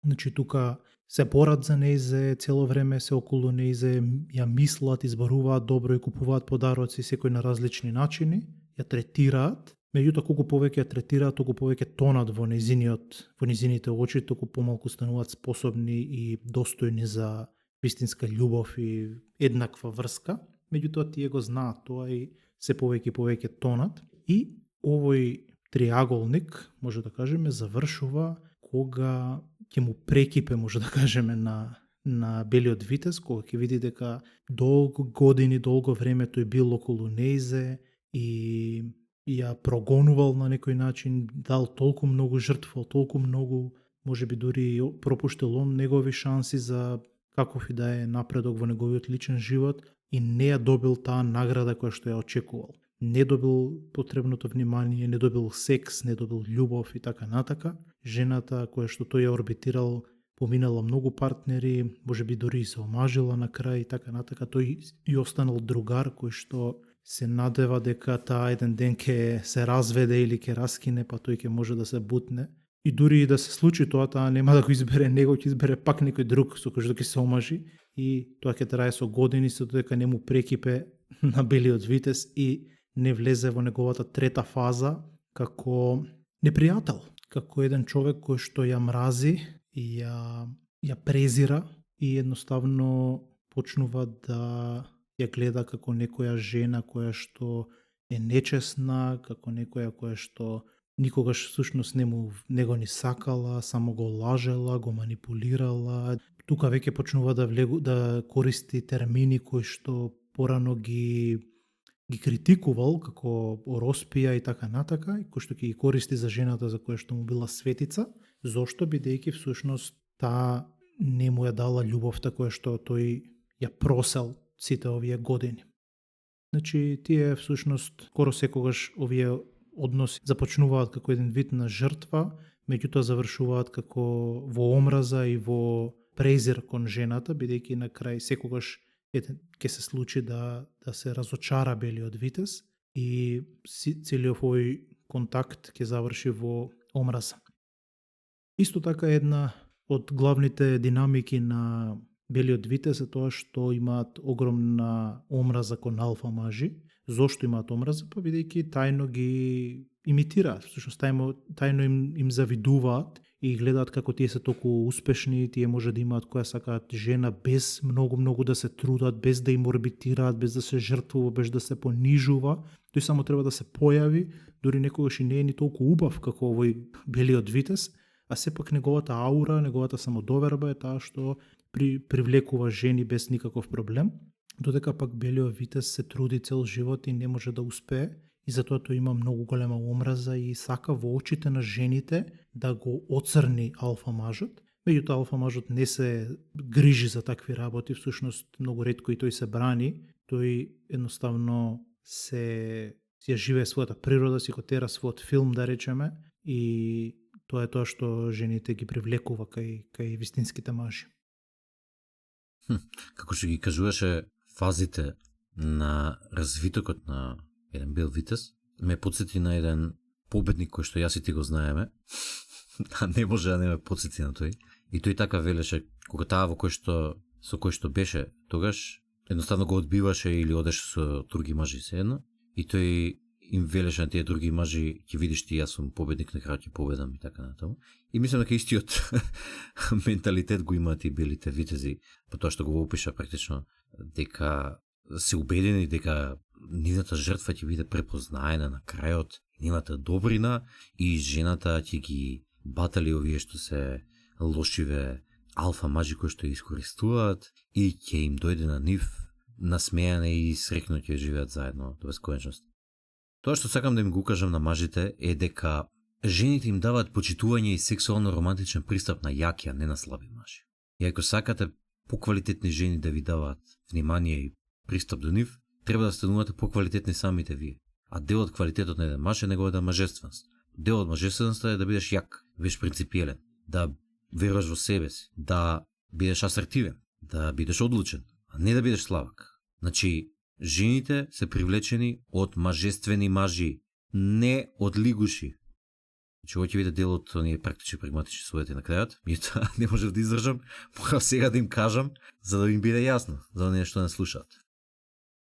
Значи тука се борат за нејзе, цело време се околу нејзе, ја мислат, избаруваат добро и купуваат подароци секој на различни начини, ја третираат. Меѓутоа, колку повеќе ја третираат, толку повеќе тонат во незините очи, толку помалку стануваат способни и достојни за вистинска љубов и еднаква врска. Меѓутоа, тие го знаат тоа и се повеќе и повеќе тонат. И овој триаголник, може да кажеме, завршува кога ќе му прекипе, може да кажеме, на белиот витез, кога ќе види дека долго години, долго време тој бил околу нејзе и ја прогонувал на некој начин, дал толку многу жртва, толку многу, можеби дури пропуштил он негови шанси за каков и да е напредок во неговиот личен живот, и не ја добил таа награда која што ја очекувал. Не добил потребното внимание, не добил секс, не добил љубов и така натака. Жената која што тој ја орбитирал поминала многу партнери, можеби дури и се омажила на крај и така натака. Тој и останал другар кој што се надева дека таа еден ден ќе се разведе или ќе раскине, па тој ќе може да се бутне. И дури и да се случи тоа, таа нема да го избере него, ќе избере пак некој друг со кој што ќе се омажи, и тоа ќе трае со години, со дека не му прекипе на белиот витез и не влезе во неговата трета фаза како непријател, како еден човек кој што ја мрази и ја презира и едноставно почнува да ја гледа како некоја жена која што е нечесна, како некоја која што никогаш всушност не го ни сакала, само го лажела, го манипулирала. Тука веќе почнува да користи термини кои што порано ги критикувал како ороспија и така натака, и кој што ќе ги користи за жената за која што му била светица. Зошто? Бидејќи всушност таа не му ја дала љубовта која што тој ја просел сите овие години. Значи, тие всушност скоро секогаш овие односи започнуваат како еден вид на жртва, меѓутоа завршуваат како во омраза и во презир кон жената, бидејќи на крај секогаш ќе се случи да се разочара белиот витез и целиот овој контакт ќе заврши во омраза. Исто така една од главните динамики на белиот витез е тоа што имаат огромна омраза кон алфа мажи. Зошто имаат омраза? Па бидејќи тајно ги имитираат, всушност тајно им завидуваат и гледаат како тие се толку успешни, тие може да имаат која сакаат жена без многу да се трудат, без да им орбитираат, без да се жртвува, без да се понижува. Тој само треба да се појави, дури некогаш и не е ни толку убав како овој белиот витез, а сепак неговата аура, неговата самодоверба е таа што привлекува жени без никаков проблем. додека пак белиот витез се труди цел живот и не може да успее, и затоа тој има многу голема омраза и сака во очите на жените да го оцрни алфа мажот. Меѓутоа алфа мажот не се грижи за такви работи, всушност многу ретко и тој се брани, тој едноставно се ја живее својата природа, си го тера својот филм, да речеме, и тоа е тоа што жените ги привлекува кај вистинските мажи.
Како што ги кажуваше фазите на развитокот на еден бел витез, ме подсети на еден победник кој што јас и ти го знаеме, а не може да не ме подсети на тој. И тој така велеше, кога таа со кој што беше, тогаш едноставно го одбиваше или одеше со други мажи седно, и тој им велеше на тие други мажи, ќе видиш ти, јас сум победник, на крај ќе победам и така натаму. И мислам дека истиот менталитет го имаат и белите витези, по тоа што го опиша практично, дека се убедени дека нивната жртва ќе биде препознаена на крајот, нивната добрина, и жената ќе ги батали овие што се лошиве алфа мажи кои што искористуваат, и ќе им дојде на нив насмејане и срекно ќе живеат заедно до бесконечност. Тоа што сакам да им го кажам на мажите е дека жените им даваат почитување и сексуално романтичен пристап на јаки, а не на слаби мажи. И ако сакате поквалитетни жени да ви даваат внимание и пристап до нив, треба да станувате поквалитетни самите вие. А дел од квалитетот на еден маж е неговата мажественост. Дел од мажественоста е да бидеш јак, да бидеш принципиелен, да веруваш во себе си, да бидеш асертивен, да бидеш одлучен, а не да бидеш слабак. Значи, жените се привлечени од мажествени мажи, не од лигуши. Значи, ово ќе биде дел од оние практични прагматични совети на крајот. Меѓутоа не можев да издржам, морам сега да им кажам, за да им биде јасно, за оние што не слушаат.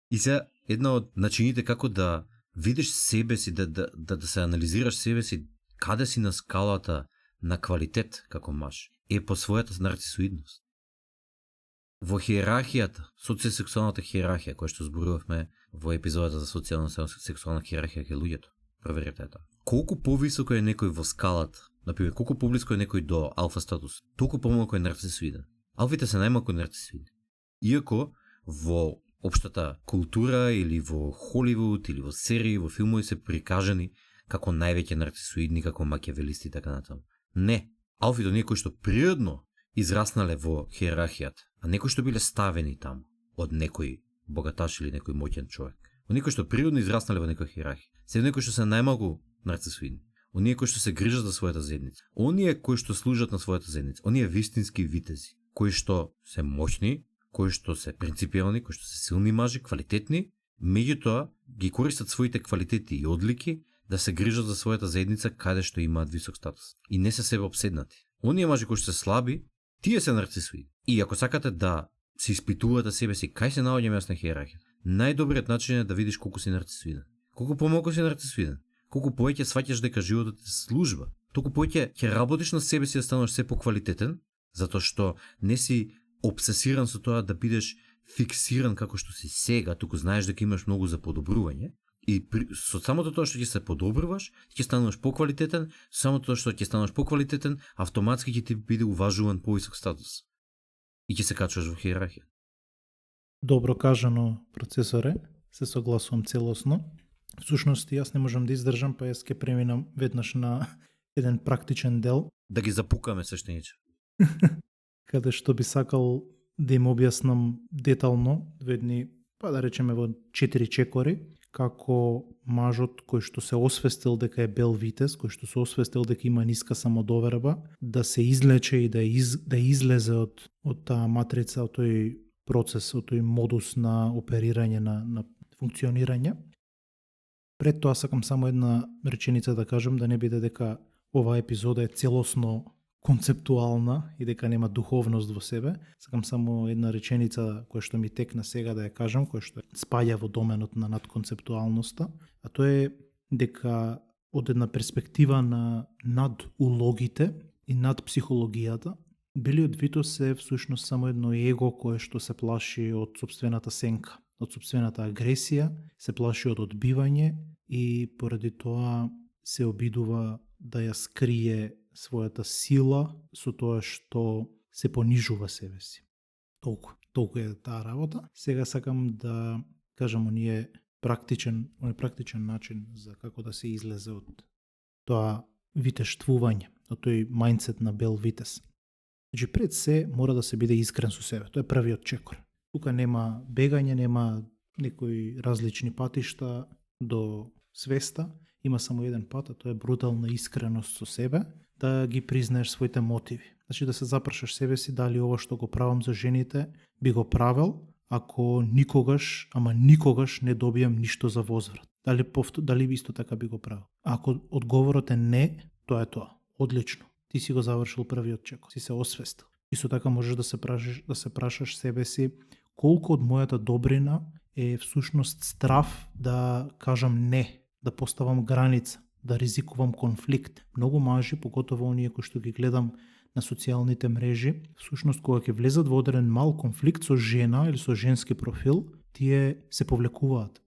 И сега, една од начините како да видиш себе си, да се анализираш себе си, каде си на скалата на квалитет како маж, е по својата нарцисоидност. Во хиерархијата, социосексуалната хиерархија, која што зборувавме во епизодата за социјално-сексуална хиерархија кај луѓето, проверете тоа. Колку повисоко е некој во скалата, например, колку поблиско е некој до алфа статус, толку помалку е нарцисоиден. Алфите се најмалку нарцисоидни. Иако во општата култура или во Холивуд или во серии, во филмови се прикажани како највеќе нарцисоидни, како макиавелисти и така натаму. Не, алфите оние кои што природно израснале во хиерархијата, а некои што биле ставени таму од некој богаташ или некој моќен човек. Оние кои што природно израснале во некоја хиерархија, се некои што се најмалку нарцисоидни. Оние кои што се грижат за својата заедница. Оние кои што служат на својата заедница. Оние вистински витези, кои што се моќни, кои што се принципиелни, кои што се силни мажи, квалитетни, меѓутоа ги користат своите квалитети и одлики да се грижат за својата заедница каде што имаат висок статус. И не се себе обседнати. Оние мажи кои што се слаби, тие се нарцисоидни. И ако сакате да се испитувате себе си, кај се наоѓам јас на хиерархија, најдобриот начин е да видиш колку си нарцисоиден. Колку помалку си нарцисоиден, колку повеќе сваќаш дека животот е служба, толку повеќе ќе работиш на себе си да станеш се поквалитетен, затоа што не си обсесиран со тоа да бидеш фиксиран како што си сега, туку знаеш дека имаш многу за подобрување. И со самото тоа што ќе се подобруваш, ќе станеш поквалитетен, само тоа што ќе станеш поквалитетен, автоматски ќе ти биде уважуван повисок статус. И ќе се качуваш во хиерархија.
Добро кажано, процесоре, се согласувам целосно. Всушност, јас не можам да издржам, па јас ќе преминам веднаш на еден практичен дел.
Да ги запукаме свештениче.
Каде што би сакал да им објаснам детално, ведни, па да речеме во 4 чекори, како мажот кој што се освестил дека е бел витез, кој што се освестил дека има ниска самодоверба, да се излече и да излезе од таа матрица, од тој процес, од тој модус на оперирање, на функционирање. Пред тоа сакам само една реченица да кажам, да не биде дека оваа епизода е целосно концептуална и дека нема духовност во себе. Сакам само една реченица која што ми текна сега да ја кажам, која што спаѓа во доменот на надконцептуалноста, а тоа е дека од една перспектива на надулогите и над психологијата, белиот витез е всушност само едно его кое што се плаши од сопствената сенка, од сопствената агресија, се плаши од одбивање и поради тоа се обидува да ја скрие својата сила со тоа што се понижува себе си. Толку. толку е таа работа. Сега сакам да кажам оние практичен начин за како да се излезе од тоа витештвување, од тој мајндсет на бел витез. Значи пред се мора да се биде искрен со себе. Тоа е првиот чекор. Тука нема бегање, нема некои различни патишта до свеста, има само еден пат, а тоа е брутална искреност со себе, да ги признаеш своите мотиви. Значи да се запрашаш себе си дали ова што го правам за жените би го правел ако никогаш не добијам ништо за возврат. Дали исто така би го правил? Ако одговорот е не, тоа е тоа. Одлично. Ти си го завршил првиот чекор, си се освестил. Исто така можеш да се прашаш себе си колку од мојата добрина е всушност страв да кажам не, да поставам граница, да ризикувам конфликт. Многу мажи, поготово оние кои што ги гледам на социјалните мрежи, всушност кога ќе влезат во одреден мал конфликт со жена или со женски профил, тие се повлекуваат.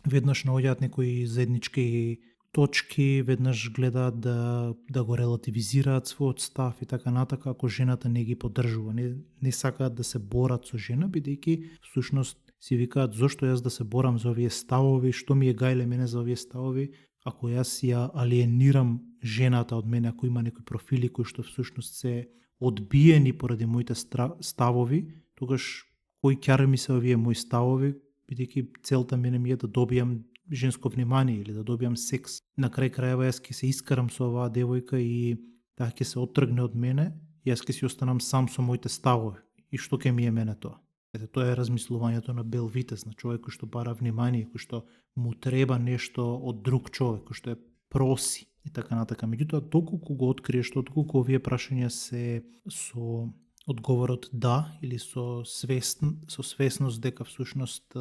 Веднаш наоѓаат некои заеднички точки, веднаш гледаат да го релативизираат својот став и така натака, ако жената не ги поддржува. Не сакаат да се борат со жена, бидејќи всушност си викаат зошто јас да се борам за овие ставови, што ми е гајле мене за овие ставови, ако јас ја алиенирам жената од мене, ако има некои профили кои што всушност се одбиени поради моите ставови, тогаш кој ќаре ми се овие мои ставови, бидејќи целта мене ми е да добијам женско внимание или да добијам секс. На крај крајава јас ќе се искарам со оваа девојка и таа ќе се оттргне од мене, и јас ќе си останам сам со моите ставови. И што ќе ми е мене тоа? Ете, тоа е размислувањето на бел витез, на човек кој што бара внимание, кој што му треба нешто од друг човек, кој што е проси и така натака. Меѓутоа, доколку го откриеш, доколку овие прашања се со одговорот да или со свесност дека всушност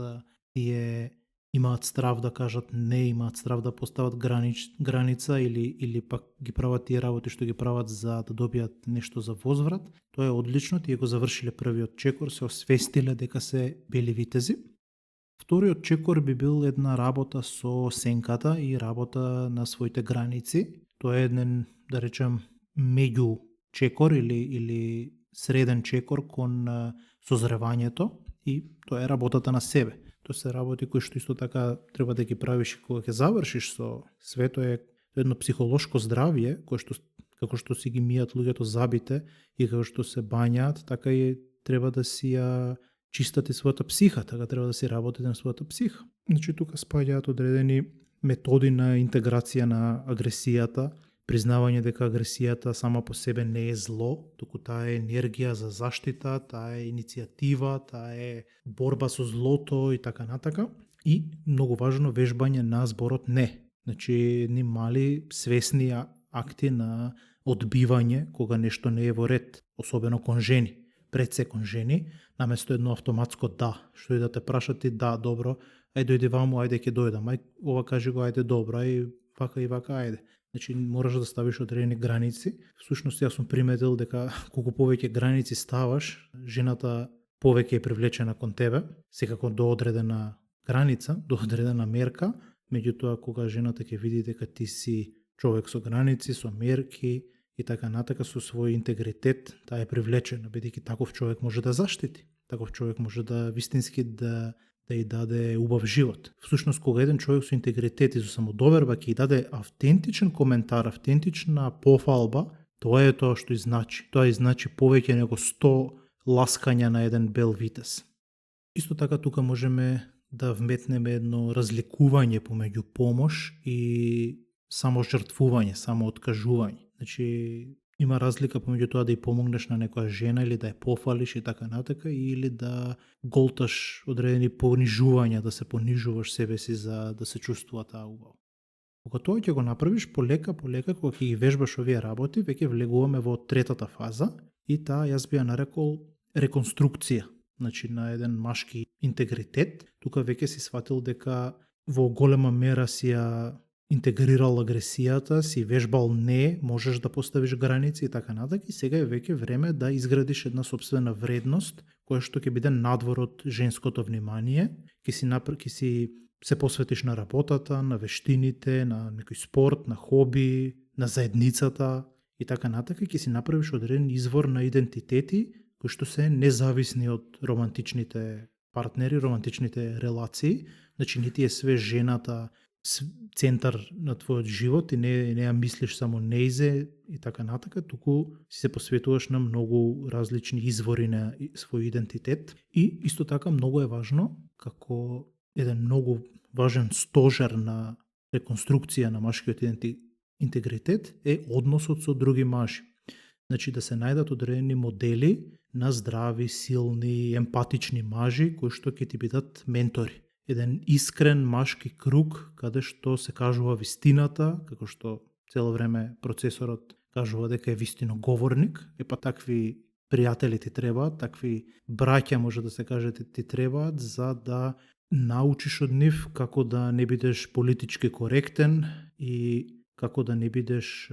тие имаат страв да кажат не, имаат страв да постават граница или пак ги прават тие работи што ги прават за да добијат нешто за возврат, тоа е одлично, тие го завршиле првиот чекор, се освестиле дека се бели витези. Вториот чекор би бил една работа со сенката и работа на своите граници. Тоа е еден, да речем, меѓу чекор или среден чекор кон созревањето, и тоа е работата на себе. Тоа се работи кои што исто така треба да ги правиш кога ќе завршиш со свето, е едно психолошко здравје, како што си ги мијат луѓето забите и како што се бањаат, така и треба да си ја чистате својата психа, така треба да си работите на својата психа. Значи тука спаѓаат одредени методи на интеграција на агресијата, признавање дека агресијата сама по себе не е зло, туку таа е енергија за заштита, таа е иницијатива, таа е борба со злото и така натака. И многу важно, вежбање на зборот не. Значи едни мали свесни акти на одбивање кога нешто не е во ред, особено кон жени. Пред се кон жени, наместо едно автоматско да, што и да те прашат ти да, добро, ај дојди ваму, ајде ќе дојдам, ај ова кажи го, ајде добро, ај вака и вака, ајде. Значи мораш да ставиш одредени граници. Всушност јас сум приметил дека колку повеќе граници ставаш, жената повеќе е привлечена кон тебе, секако до одредена граница, до одредена мерка. Меѓутоа кога жената ќе види дека ти си човек со граници, со мерки и така натака, со свој интегритет, таа е привлечена, бидејќи таков човек може да заштити. Таков човек може да вистински да ја даде убав живот. Всушност, кога еден човек со интегритет и со самодоверба ќе ја даде автентичен коментар, автентична пофалба, тоа е тоа што значи. Тоа значи повеќе него 100 ласкања на еден бел витез. Исто така тука можеме да вметнеме едно разликување помеѓу помош и само жртвување, само откажување. Значи, има разлика помеѓу тоа да ја помогнеш на некоја жена или да ја пофалиш и така натака, или да голташ одредени понижувања, да се понижуваш себе си за да се чувствува таа убава. Кога тоа ќе го направиш полека, кога ќе ги вежбаш овие работи, веќе влегуваме во третата фаза и таа јас би ја нарекол реконструкција. Значи, на еден машки интегритет, тука веќе си сватил дека во голема мера си ја интегрирал агресијата, си вежбал не, можеш да поставиш граници и така натака, и сега е веќе време да изградиш една собствена вредност која што ќе биде надвор од женското внимание, ќе си се посветиш на работата, на вештините, на некој спорт, на хоби, на заедницата и така натака, ќе си направиш одреден извор на идентитети кои што се независни од романтичните партнери, романтичните релации. Значи, не ти е све жената центар на твојот живот и не ја мислиш само неизе и така натака, туку си се посветуваш на многу различни извори на свој идентитет. И исто така многу е важно, како еден многу важен стожер на реконструкција на машкиот интегритет е односот со други мажи. Значи, да се најдат одредени модели на здрави, силни, емпатични мажи кои што ќе ти бидат ментори. Еден искрен машки круг каде што се кажува вистината, како што цело време процесорот кажува дека е вистиноговорник, па такви пријатели ти требаат, такви браќа може да се каже ти требаат за да научиш од нив како да не бидеш политички коректен и како да не бидеш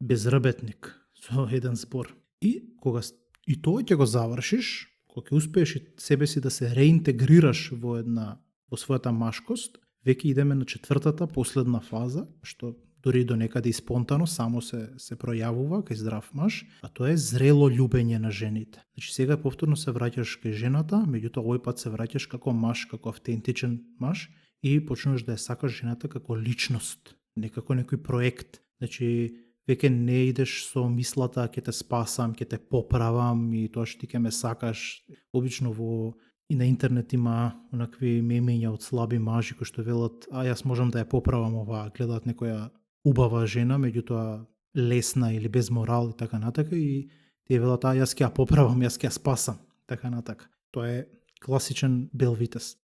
безработник со еден збор. И кога и тоа ќе го завршиш, кога ќе успееш себе си да се реинтегрираш во својата машкост, веќе идеме на четвртата, последна фаза, што дури до некаде и спонтано само се пројавува кај здрав маж, а тоа е зрело љубење на жените. Значи сега повторно се враќаш кај жената, меѓутоа овој пат се враќаш како маж, како автентичен маж и почнуваш да ја сакаш жената како личност, не како некој проект. Значи веќе не идеш со мислата ќе те спасам, ќе те поправам и тоа што ти ќе ме сакаш. Обично и на интернет има онакви мемења од слаби мажи кои што велат, јас можам да ја поправам ова, гледаат некоја убава жена, меѓутоа лесна или без морал и така натака и тие велат, јас ќе ја поправам, јас ќе ја спасам, така натака. Тоа е класичен бел витез.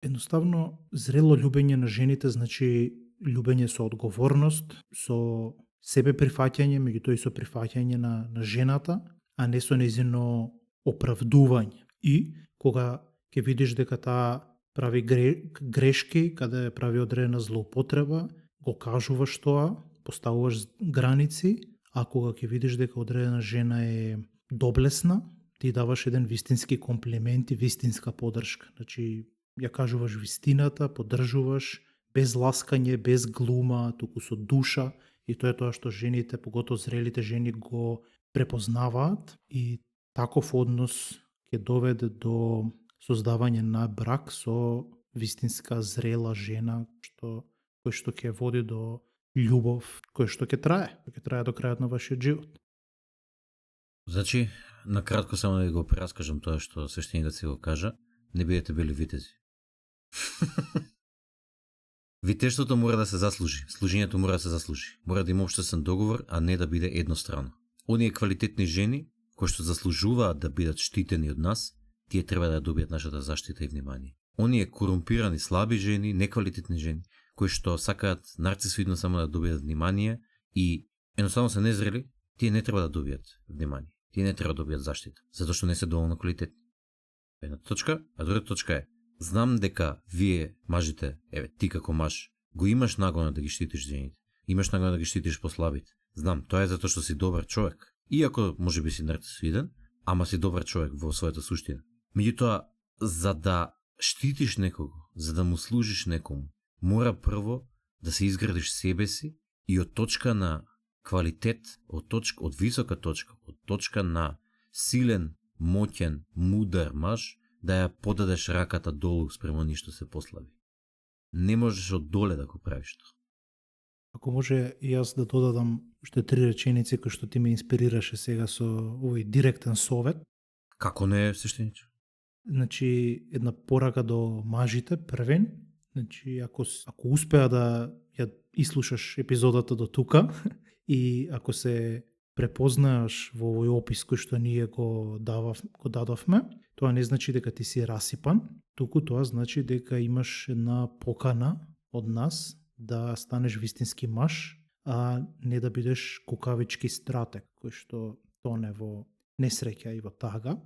Едноставно, зрело љубење на жените значи љубење со одговорност, со себе прифаќање, меѓутоа и со прифаќање на жената, а не со нејзино оправдување. И кога ќе видиш дека таа прави грешки, каде прави одредена злоупотреба, го кажуваш тоа, поставуваш граници, а кога ќе видиш дека одредена жена е доблесна, ти даваш еден вистински комплимент и вистинска поддршка. Значи, ја кажуваш вистината, поддржуваш, без ласкање, без глума, туку со душа, и тоа е тоа што жените, поготово зрелите жени, го препознаваат и таков однос ќе доведе до создавање на брак со вистинска зрела жена, кој што ќе води до љубов, кој што ќе трае до крајот на вашиот живот.
Значи, накратко само да го прераскажам тоа што свештеникот се го кажа, не бидете бели витези. Витештото мора да се заслужи, служењето мора да се заслужи. Мора да има општествен договор, а не да биде едностранно. Оние квалитетни жени кои што заслужуваат да бидат штитени од нас, тие треба да добијат нашата заштита и внимание. Оние корумпирани, слаби жени, неквалитетни жени, кои што сакаат нарцисоидно само да добијат внимание и едноставно се незрели, тие не треба да добијат внимание. Тие не треба да добијат заштита, затоа што не се доволно квалитетни. Една точка, а друга точка е, знам дека вие, мажите, ти како маж, го имаш нагона да ги штитиш жените, имаш нагона да ги штитиш послабите. Знам, тоа е затоа што си добар човек. Иако може би си нарцисоиден, ама си добар човек во својата суштина. Меѓутоа, за да штитиш некого, за да му служиш некому, мора прво да се изградиш себе си и од точка на квалитет, од висока точка, од точка на силен, моќен, мудар маж, да ја подадеш раката долу спрема ништо се послаби. Не можеш од доле да го правиш тоа.
Ако може и јас да додадам уште 3 реченици кои што ти ме инспирираше сега со овој директен совет.
Како не е, свештениче?
Значи, една порака до мажите, првен. Значи, ако успеа да ја ислушаш епизодата до тука и ако се препознаеш во овој опис кој што ние го дадовме, тоа не значи дека ти си расипан, туку тоа значи дека имаш една покана од нас да станеш вистински маж, а не да бидеш кукавички стратег, кој што тоне во несреќа и во тага.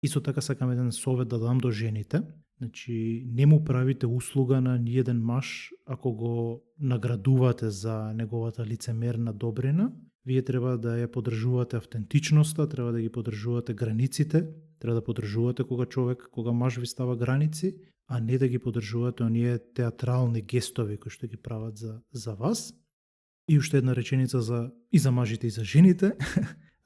Исто така сакам еден совет да дам до жените. Значи, не му правите услуга на ниеден маж ако го наградувате за неговата лицемерна добрина. Вие треба да ја поддржувате автентичноста, треба да ги поддржувате границите, треба да поддржувате кога маж ви става граници, а не да ги поддржувате оние театрални гестови кои што ги прават за вас. И уште една реченица и за мажите и за жените.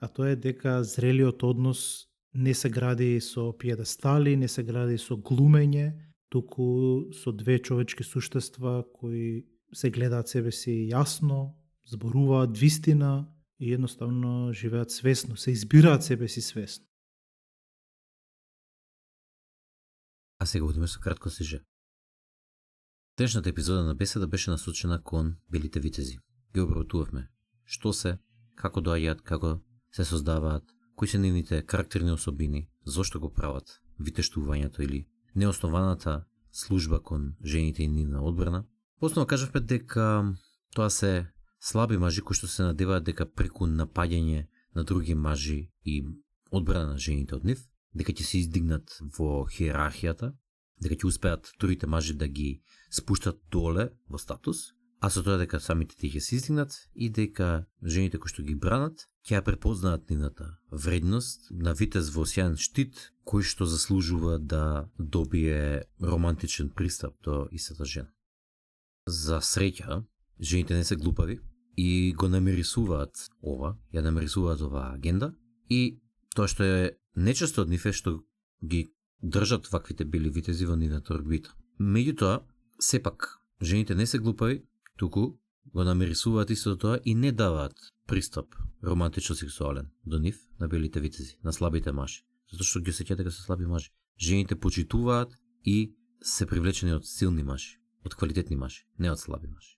а тоа е дека зрелиот однос не се гради со пиедестали, не се гради со глумење, туку со две човечки суштества кои се гледаат себе си јасно, зборуваат вистина и едноставно живеат свесно, се избираат себе си свесно.
А сега одиме со кратко сиже. Денешната епизода на беседа беше насочена кон белите витези. Ги обработувавме што се, како доаѓаат, како се создаваат, кои се нивните карактерни особини, зошто го прават витештувањето или неоснованата служба кон жените и нивна одбрана. Основно кажавме дека тоа се слаби мажи кои што се надеваат дека преку напаѓање на други мажи и одбрана на жените од нив, дека ќе се издигнат во хиерархијата, дека ќе успеат другите мажи да ги спуштат доле во статус, а со тоа дека самите тие ќе се издигнат и дека жените кои што ги бранат ќе ја препознаат нивната вредност на витез во сјаен штит кој што заслужува да добие романтичен пристап до истата жена. За среќа, жените не се глупави и го намирисуваат ја намирисуваат оваа агенда и тоа што е нечесто од нив е што ги држат ваквите бели витези во нивната орбита. Меѓутоа, сепак, жените не се глупави, туку го намирисуваат истото тоа и не даваат пристап романтично-сексуален до нив, на белите витези, на слабите мажи. Затоа што ги сеќаат дека се слаби мажи. Жените почитуваат и се привлечени од силни мажи, од квалитетни мажи, не од слаби мажи.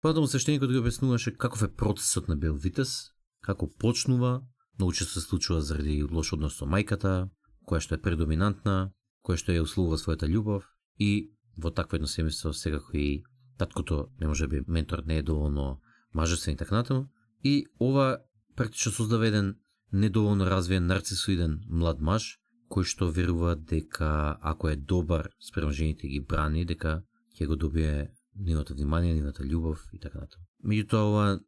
Понатаму свештеникот ги објаснуваше каков е процесот на бел витез, како почнува, многу често се случува заради лош однос со мајката, која што е предоминантна, која што ја условува својата љубов и во такво едно семејство секако и таткото не може би ментор не е доволно мажествен и така натаму. И ова практично создава еден недоволно развиен нарцисоиден млад маж, кој што верува дека ако е добар спрема жените ги брани, дека ќе го добие нивното внимание, нивната љубов и така натаму. Меѓутоа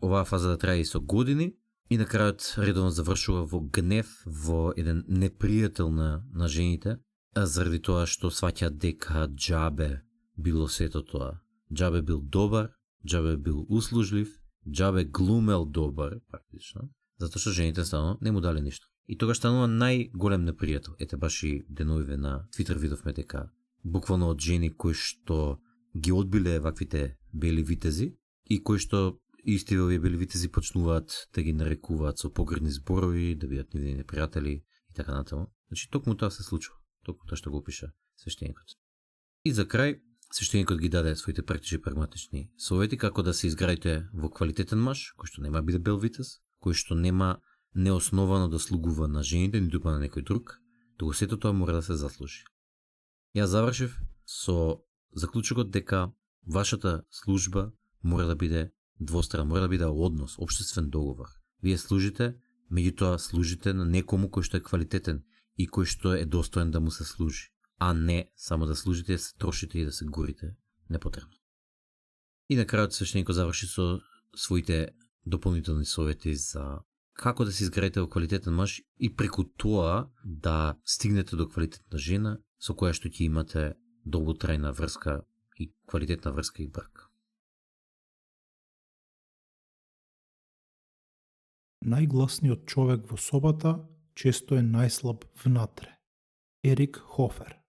оваа фаза да трае и со години и на крајот редовно завршува во гнев, во еден непријател на жените, заради тоа што сваќаат дека џабе било сето тоа. Џабе бил добар, џабе бил услужлив, џабе глумел добар, практично, затоа што жените станува не му дали ништо. И тогаш станува најголем непријател. Ете баш и деновиве на Твитер видовме дека буквално од жени кои што ги одбиле ваквите бели витези и кои што исти овие бели витези почнуваат да ги нарекуваат со погрдни зборови, да бидат нивни непријатели и така натаму. Значи токму тоа се случува, токму тоа што го опиша свештеникот. И за крај, свештеникот ги даде своите практични прагматични совети како да се изградите во квалитетен маж, кој што нема биде бел витез, кој што нема неосновано да слугува на жените, ниту па на некој друг, туку сето тоа мора да се заслужи. Јас завршив со заклучокот дека вашата служба мора да биде двострана, мора да биде однос, општествен договор. Вие служите, меѓутоа служите на некому кој што е квалитетен и кој што е достоен да му се служи, а не само да служите, да се трошите и да се гурите непотребно. И на крајот свештеникот заврши со своите дополнителни совети за како да се изградите во квалитетен маж и преку тоа да стигнете до квалитетна жена со која што ќе имате долготрајна врска и квалитетна врска и брак.
Најгласниот човек во собата често е најслаб внатре. Ерик Хофер.